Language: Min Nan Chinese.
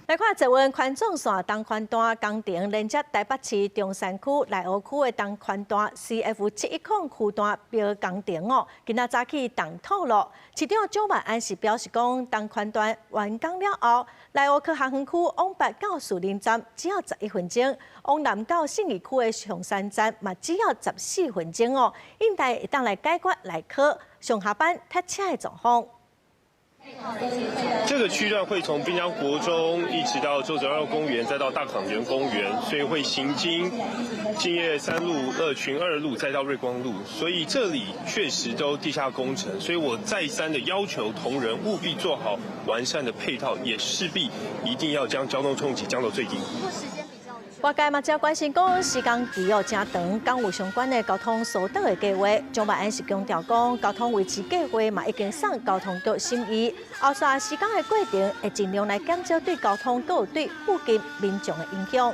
來看捷運環狀線東環段工程連接台北市中山區內湖區的東環段 CF 710區段標工程哦，今仔早起動土咯。市長蔣萬安是表示講，東環段完工了後，內湖科學園區往北到樹林站只要11分鐘，往南到信義區的松山站嘛只要14分鐘哦，應該會當來解決內科上下班塞車的狀況。這個區段會從濱江國中一直到周澤耀公園，再到大崗園公園，所以會行經敬業三路、樂群二路，再到瑞光路，所以這裡確實都地下工程，所以我再三的要求同仁務必做好完善的配套，也勢必一定要將交通衝擊降到最低。外界嘛真關心講施工期哦誠長，敢有相關的交通疏導的計劃。蔣萬安是強調講，交通維持計劃嘛已經送交通局審議，後續施工的過程會盡量來減少對交通閣有對附近民眾的影響。